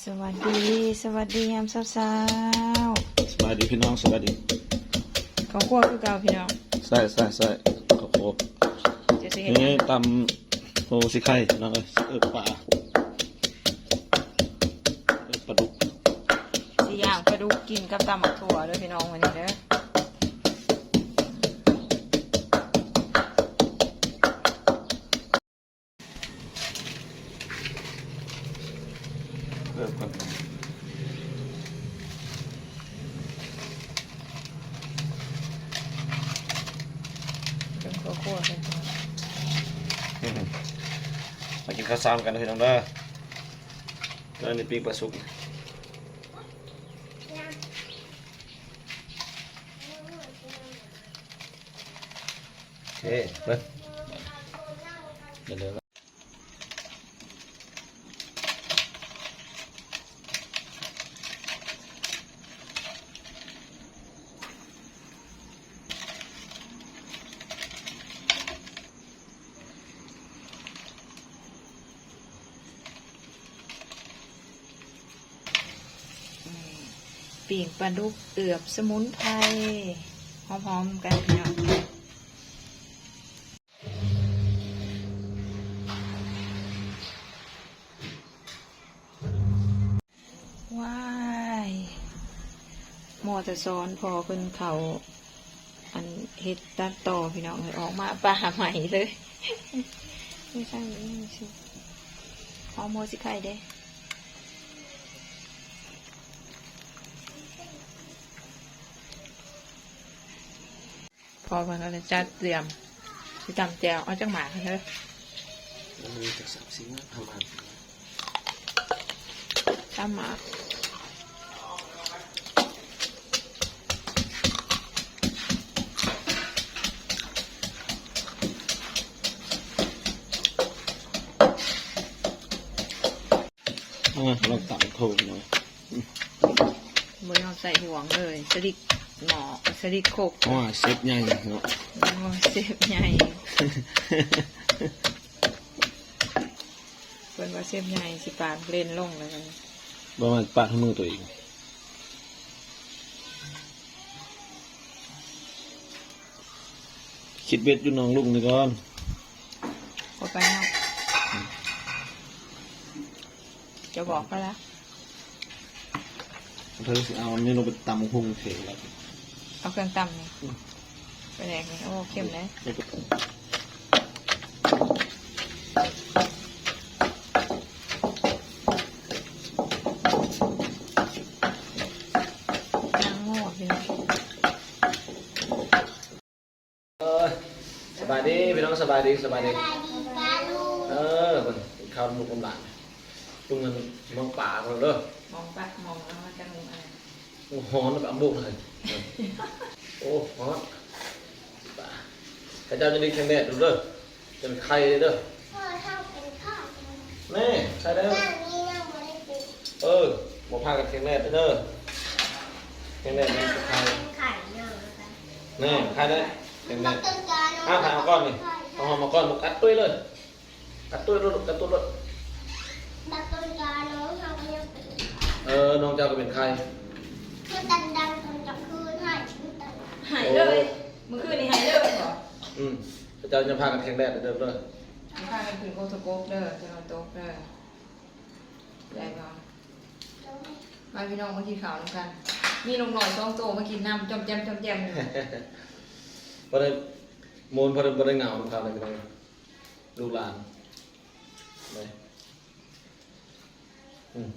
ສະຫວັດດີ ສະຫວັດດີຍາມເຊົ້າໆ ສະບາຍດີພີ່ນ້ອງ ສະບາຍດີ. ເຂົ້າຄົວຄືເກົ່າພີ່ນ້ອງ. ໃສ່ ໃສ່ ໃສ່ ເຂົ້າຄົວ. ຈະຊິເຮັດ ນີ້ຕຳໂຫຊິໄຂ່ພີ່ນ້ອງເອີຍ ເອີ ປາ ເອີ ປາດຸກ. ຊິຍ່າງປາດຸກກິນກັບຕຳໝາກຖົ່ວເດີພີ່ນ້ອງ ມື້ນີ້ເດີ. ເອີ ເບິ່ງເຂົ້າຄົວເພິ່ນ ມາກິນເຂົ້າເຊົ້ານຳກັນເດີພີ່ນ້ອງເດີ. ແລ້ວນີ້ປີ້ງປາສຸກ. ເອີ ເບິ່ງ ເດີ ເດີ ປີ້ງປາດຸກເອືອບສະໝຸນໄພ ຫອມໆ ກັນພີ່ນ້ອງ. ວ້າຍ ມໍຕະສອນພໍ່ເພິ່ນເຂົ້າ ອັນ ເຮັດຕັດຕໍ່ພີ່ນ້ອງເອີຍ ອອກມາປ່າໄໝ້ເລີຍ. ນີ້ຊັ້ນ ນີ້ຊິ ຫອມຫົວຊິໄຂ່ເດ້. ພໍ່ເພິ່ນກໍໄດ້ຈັດຕຽມ ຊິຕຳແຈ່ວ ເອົາຈັກໝາກເດີ? ເອີ ຈັກສາມສີ່ໝາກ ທຳມາ ສາມໝາກ. ເອົາມາ ລອງຕຳໂຄກໜ່ອຍ. ບໍ່ຍອມໃສ່ຫ່ວງເລີຍ ສະລິກໝໍ້ ສະລິກຄົກ. ໂອ້ຍ ເຊັບໃຫຍ່ເນາະ. ໂອ້ຍ ເຊັບໃຫຍ່ ເພິ່ນວ່າເຊັບໃຫຍ່ ຊິປາດເຫຼັ້ນລົງແລ້ວ. ບໍ່ແມ່ນປາດໃຫ້ມືຕົວເອງ. ຄິດເບັດຢູ່ໜອງລຸງນີ້ກ່ອນ. ບໍ່ໄປເນາະ. ອືມ ຈະບອກເຂົາລະ. ເພິ່ນຊິເອົາອັນນີ້ລົງໄປຕຳຫຸ່ງເຂງລະ. ເອົາເຄື່ອງຕຳນີ້. ອືມ ປາແດກນີ້. ໂອ້ ເຂັ້ມເດ້. ນາງງໍ້ ເອີ ສະບາຍດີພີ່ນ້ອງ ສະບາຍດີ ສະບາຍດີ. ເອີ ເພິ່ນກິນເຂົ້ານຳລູກນຳຫຼານ ຈຸງເງິນມອງປາເພິ່ນເດີ ມອງປາ ມອງເອົາມາຈາກ ໂອ້ ຮ້ອນແບບອຳບຸກເລີຍ. ໂອ້ ຮ້ອນ ຂະເຈົ້າຈະໄດ້ແຂງແດດເດີ ເປັນໄຂ້ເດີ. ແນ່ ໃສ່ແລ້ວ. ເອີ ບໍ່ພາກັນແຂງແດດເດີ ແຂງແດດນີ້ໄຂ້. ແນ່ ໄຂ້ແລ້ວ ແຂງແດດ. ອ່າ ຖ່າຍເອົາກ້ອນນີ້ ເອົາຫອມມາກ້ອນ ກັດຕຸ້ຍເລີຍ ກັດຕຸ້ຍໂລດ ກັດຕຸ້ຍໂລດ. ເອີ ນ້ອງເຈົ້າກໍເປັນໄຂ້ ມັນດັງໆ ຕອນກາງຄືນ ໄຫ້ເລີຍ. ມື້ຄືນນີ້ໄຫ້ເລີຍບໍ່? ອືມ ເຈົ້າຢ່າພາກັນແຂງແດດເດີ ຢ່າພາກັນຂຶ້ນໂຄສະກົບເດີ ຈະນອນຕົກເດີ ໄດ້ບໍ່? ມາພີ່ນ້ອງມາກິນເຂົ້ານຳກັນ ມີນົກນ້ອຍສອງໂຕມາກິນນຳ ຈອມແຈມ ຈອມແຈມ. ບໍ່ໄດ້ມ່ວນ ບໍ່ໄດ້ ບໍ່ໄດ້ເຫງົານຳເຂົາເລີຍພີ່ນ້ອງ ລູກຫຼານ. ອືມ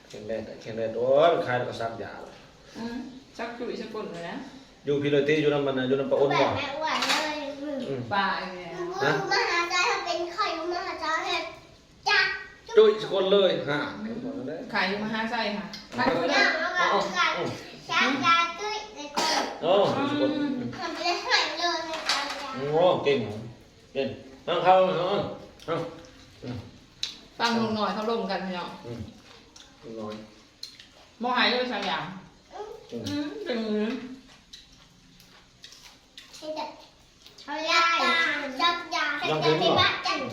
ແຂງແດດ ແຂງແດດ. ໂອ້ຍ ມັນຄາຍແລ້ວກໍສັກຢາ. ອືມ ສັກຈຸ້ຍສະກົນເລີຍນະ. ຢູ່ພີ້ເລີຍຕິ ຢູ່ນຳມັນນະ ຢູ່ນຳປ້າອົນບໍ່? ອືມ ປ້າອີກແລ້ວ. ຮະ? ມະຫາໄຊເຮົາເປັນໄຂ້ ມະຫາໄຊເຮັດຈັກຈຸ້ຍສະກົນເລີຍ. ຫາ ໄຂ້ຢູ່ມະຫາໄຊຫະ ໄຂ້ຢູ່ເລີຍ. ໂອ້ ສະກົນ ອືມ ໂອ້ ເກັ່ງ. ເປັນ ທາງເຂົາເນາະ ເອົາ ອືມ ຟັງລຸງນ້ອຍເຂົາລົມກັນພີ່ນ້ອງ. ອືມ ລຸງນ້ອຍ ບໍ່ໃຫ້ເລີຍສັກຢ່າງ. ອືມ ອືມ ເປັນຫຍັງ? ເຮົາຢາກຈັກຢາ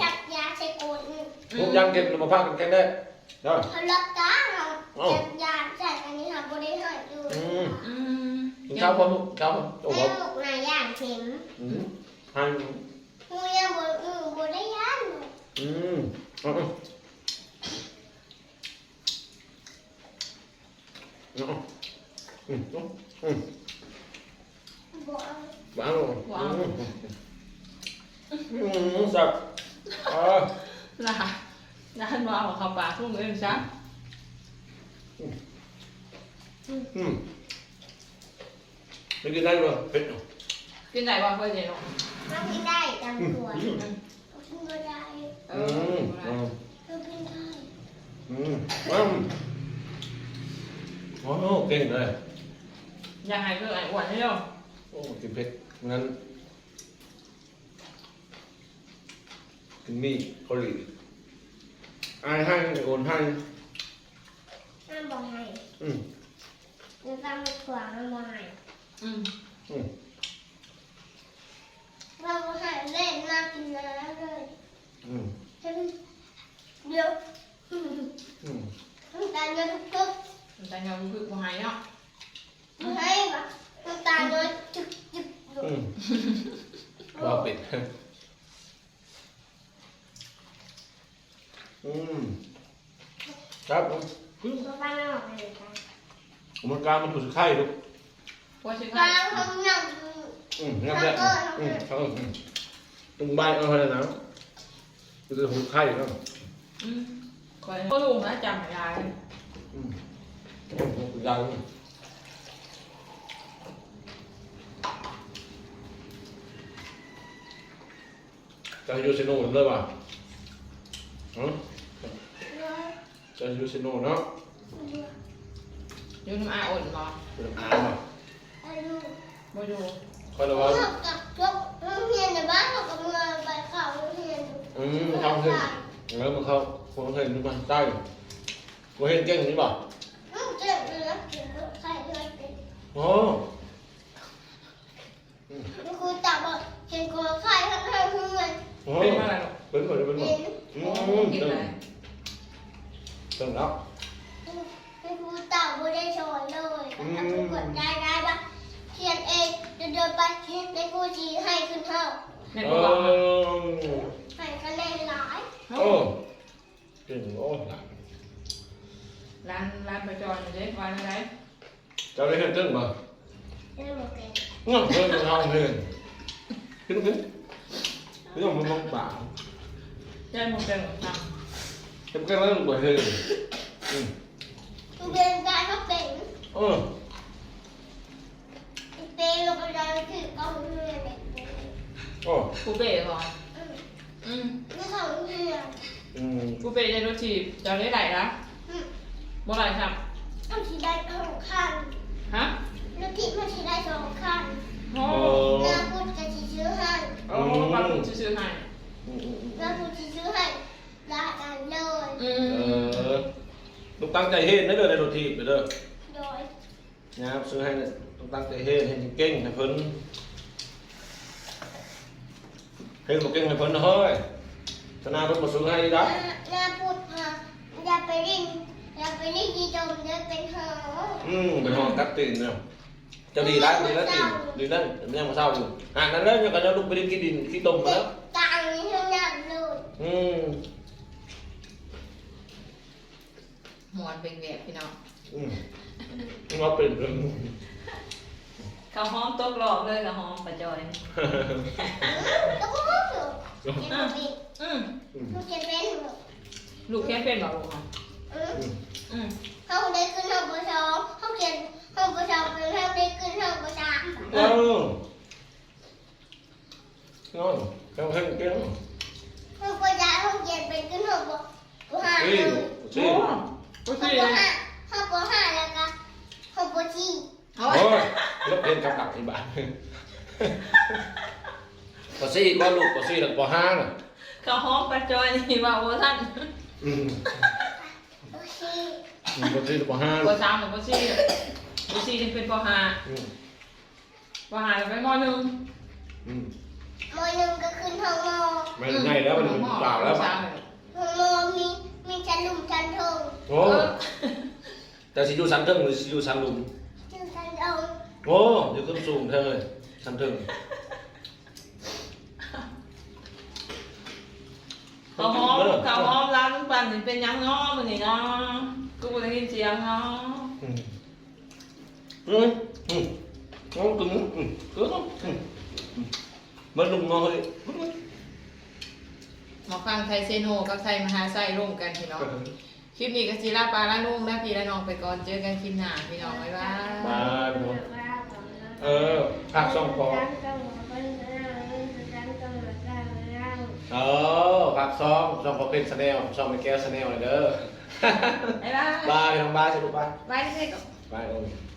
ຈັກຢາໃສ່ກົ້ນ ຍັງເກັບມາພາກັນແຂງແດດ. ເດີ ເຮົາລັບຕາເຮົາ ເອົ້າ ຢ້ານໃສ່ ອັນນີ້ເຮົາບໍ່ໄດ້ໃຫ້ຢູ່ ອືມ ອືມ ກິນເຂົ້າກ່ອນລູກ ກິນເຂົ້າກ່ອນ ໂອ້ ແມ່ລູກນາຢ້ານເຂັມ ອືມ ໃຫ້ ໝູຍັງບໍ່ ໝູບໍ່ໄດ້ຢ້ານ ອືມ ເອົາ ເອົາ ອືມ ອືມ ບໍ່ເອົາ ບໍ່ເອົາ ບໍ່ເອົາ ອືມ ອືມ ແຊບ ເອີ ລາ ລານບໍ່ເອົາເຂົ້າປາກ ຜູ້ອື່ນຊະ ອືມ ອືມ ມັນກິນໄດ້ບໍ່? ເຜັດເນາະ ກິນໄດ້ບໍ່? ເພິ່ນເຫັນເນາະ ມັນກິນໄດ້ຕຳ ອືມ ຕົວ ອືມ ມັນກິນບໍ່ໄດ້ ເອີ ອືມ ມັນກິນບໍ່ໄດ້ ອືມ ມັນກິນໄດ້ ອືມ ອືມ ໂອ້ ເກັ່ງເລີຍ ຢ່າໃຫ້ເພິ່ນອ້ວນເດີ ໂອ້ ກິນເຜັດ ນັ້ນ ກິນໝີ່ເກົາຫຼີ ອ້າຍໃຫ້ ໂອນໃຫ້ ມັນບໍ່ໃຫ້ ອືມ ມັນຕັ້ງຂວາງ ມັນບໍ່ໃຫ້ ອືມ ອືມ ມັນບໍ່ໃຫ້ເຫຼັ້ນມາກິນນ້ຳເລີຍ ອືມ ເຫັນ ດຽວ ອືມ ອືມ ນ້ຳຕາຍ້ອຍທຸກໆ ນ້ຳຕາຍ້ອຍທຸກໆ ບໍ່ໃຫ້ເນາະ ບໍ່ໃຫ້ວ່າ ນ້ຳຕາຍ້ອຍຈຶ່ກໆ ອືມ ເວົ້າເປັນ ອືມ ແຊບ ອືມ ມັນກາງມັນຖືກໄຂ່ລູກ ໂອ້ຍ ຊິໄຂ່ ອືມ ຍຳແລ້ວ ອືມ ເຂົ້າ ອືມ ຕຶງໃບເອົາໃຫ້ນະ ຄືຖືກໄຂ່ເນາະ ອືມ ຂ້ອຍບໍ່ຮູ້ນະ ຈຳໄດ້ຫຼາຍ ອືມ ຢາກ ເຈົ້າຢູ່ເຊໂນນຳເລີຍຫວາ? ຫື? ເຈົ້າຢູ່ເຊໂນນເນາະ? ຢູ່ນຳອາອົນບໍ່? ຢູ່ນຳອາບໍ່? ບໍ່ຢູ່ ຂ້ອຍລະວ່າ ເຮົາກັບຈົບໂຮງຮຽນໃນບ້ານ ເຮົາກໍເມືອໄປເຂົ້າໂຮງຮຽນ ອືມ ເຂົ້າໂຮງຮຽນ ເອີ ມາເຂົ້າໂຮງຮຽນຢູ່ບ້ານໃຕ້ ບໍ່ເຫັນເກັ່ງນີ້ບໍ່? ອືມ ເກັ່ງຢູ່ນະ ເກັ່ງ ເກັ່ງ ເກັ່ງ ໂອ້ ອືມ ຄູຕາບອກ ເຫັນກອໄຜ່ຂ້າງໆເຮືອນ ໂອ້ ເປັນມາແລ້ວເນາະ ເປັນບໍ່ ເປັນບໍ່ ເປັນ ອືມ ເກັ່ງຫຼາຍ ເກັ່ງແລ້ວ ອືມ ຄູຕາບໍ່ໄດ້ສອນເລີຍ ອືມ ຖ້າຜູ້ກວດໄດ້ ໄດ້ວ່າຂຽນເອງ ເດີນໄປ ແມ່ຄູຊິໃຫ້ຂຶ້ນຫ້ອງ ແມ່ຄູວ່າ ເອີ ໃຫ້ຄະແນນຫຼາຍ ໂອ້ ເກັ່ງ ໂອ້ ຫຼານ ຫຼານ ຫຼານປາຈອຍນີ້ເດ້ ວ່າແນວໃດ? ເຈົ້າໄດ້ເຮັດເຖິງບໍ່? ຍັງບໍ່ເກັ່ງ ຍັງບໍ່ເກັ່ງເທົ່າເລີຍ ຂຶ້ນ ຂຶ້ນ ຂຶ້ນ ມັນຕ້ອງປາ ຍັງບໍ່ເກັ່ງເທົ່າ ເຮັດເກັ່ງແລ້ວບໍ່ເຮັດ ອືມ ເປັນການເຮົາເປັນ ເອີ ເປລົງໄປໄດ້ຄືເກົ່າເລີຍ ໂອ້ ຄູເປ້ບໍ່? ອືມ ອືມ ຢູ່ເຂົາເຮືອນ ອືມ ຄູເປ້ໄດ້ລົດຖີບ ເຈົ້າໄດ້ຫຼາຍລະ? ອືມ ບໍ່ຫຼາຍຊ້ຳ ເຮົາຊິໄດ້ສອງຄັນ ຮະ? ລົດຖີບເຮົາຊິໄດ້ສອງຄັນ ໂອ້ ເອີ ນ້າພຸດກໍຊິຊື້ໃຫ້ ໂອ້ ອືມ ນ້າພຸດຊິຊື້ໃຫ້ ອືມໆໆ ນ້າພຸດຊິຊື້ໃຫ້ຫຼາຍອັນເລີຍ ອືມ ເອີ ລູກຕັ້ງໃຈຮຽນເດີ ໄດ້ລົດຖີບເດີ ໂດຍ ຍາມຊື້ໃຫ້ຕ້ອງຕັ້ງໃຈຮຽນ ຮຽນເກັ່ງໃຫ້ເພິ່ນ ຮຽນບໍ່ເກັ່ງໃຫ້ເພິ່ນເຮີ້ຍ ຊະນາເພິ່ນບໍ່ຊື້ໃຫ້ດອກ ໜ້າພຸດ ຢ່າໄປຫຼິ້ນ ຢ່າໄປຫຼິ້ນທີ່ດົມເດີ ເປັນຫໍ ອືມ ເປັນຫໍກັດຕີນເດີ ເຈົ້າດີຫຼາຍ ດີແລ້ວຕີນ ດີແລ້ວ ຍັງບໍ່ເຊົາຢູ່ ອ່າ ນັ້ນແຫຼະ ຍັງກໍເຈົ້າລຸກໄປຫຼິ້ນຂີ້ດິນຂີ້ຕົມແລ້ວ ກາງນີ້ເຮັດໜັກໂລດ ອືມ ມ່ວນເປັນແບບພີ່ນ້ອງ ອືມ ວ່າເປັນເລື່ອງ ເຂົ້າຫ້ອງຕົກລອບເລີຍ ເຂົ້າຫ້ອງປາຈອຍ ອືມ ອືມ ລູກຂຽນເປັນບໍ່? ລູກຂຽນເປັນບໍ່ລູກ? ອືມ ອືມ ເຮົາໄດ້ຂຶ້ນຫ້ອງ ປ.ສອງ ເຮົາຂຽນຫ້ອງ ປ.ສອງ ເປັນ ເຮົາໄດ້ຂຶ້ນຫ້ອງ ປ.ສາມ ເອີ ນອນ ເຮົາແຮງເກັ່ງ ເຮົາບໍ່ຢາກ ເຮົາຂຽນເປັນຂຶ້ນຮອດ ປ.ຫ້າ ເລີຍ ປ.ສີ່ ຮອດ ປ.ຫ້າ ຮອດ ປ.ຫ້າ ແລ້ວກໍຮອດ ປ.ສີ່ ໂອ້ຍ ລົບຮຽນກັບຫຼັງອີກບາດ ປ.ສີ່ ກໍລູກ ປ.ສີ່ ແລ້ວກໍ ປ.ຫ້າ ນະ ເຂົ້າຫ້ອງປາຈອຍນີ້ເວົ້າບໍ່ທັນ ອືມ ປ.ສີ່ ອືມ ປ.ສີ່ ປ.ຫ້າ ປ.ສາມ ປ.ສີ່ ປ.ສີ່ ນີ້ເປັນ ປ.ຫ້າ ອືມ ປ.ຫ້າ ກໍໄປ ມ.ໜຶ່ງ ອືມ ມ.ໜຶ່ງ ກໍຂຶ້ນຫ້ອງ ມ. ແມ່ນໃຫຍ່ແລ້ວ ມັນເປັນສາວແລ້ວ ຫ້ອງ ມ. ມີ ມີຊັ້ນລຸ່ມຊັ້ນເທິງ ໂອ້ ເອີ ເຈົ້າຊິຢູ່ຊັ້ນເທິງ ຫຼືຊິຢູ່ຊັ້ນລຸ່ມ? ຢູ່ຊັ້ນເທິງ. ໂອ້ ຢູ່ເທິງສູງເທີເລີຍ ຊັ້ນເທິງ. ເຂົ້າຫອມ ເອີ ເຂົ້າຫອມ ຫຼານລຸງປັນນີ້ເປັນຫຍັງນໍມື້ນີ້ນໍ? ຄືບໍ່ໄດ້ຍິນສຽງນໍ? ອືມ ອືມ ອືມ ເອົາ ກິນ ອືມ ເອົາ ອືມ ອືມ ມາລຸງເນາະເຮີ້ຍ. ໝາກຝຣັ່ງໄທເຊໂນກັບໄທມະຫາໄຊລົມກັນພີ່ນ້ອງ. ເອີ ຄລິບນີ້ກໍຊິລາປ້າລາລຸງ ລາພີ່ລານ້ອງໄປກ່ອນ ເຈີກັນຄລິບໜ້າພີ່ນ້ອງ ບາຍບາຍ ບາຍບາຍ. ເອີ ຝາກຊ່ອງພໍ່ ເອີ ຝາກຊ່ອງ ຊ່ອງພໍ່ເພັນ Channel ຊ່ອງແມ່ແກ້ວ Channel ເດີ. ບາຍບາຍ ບາຍພີ່ນ້ອງ ບາຍ ສະຫຼຸບ ບາຍ ບາຍ ເດັກໆ ບາຍ.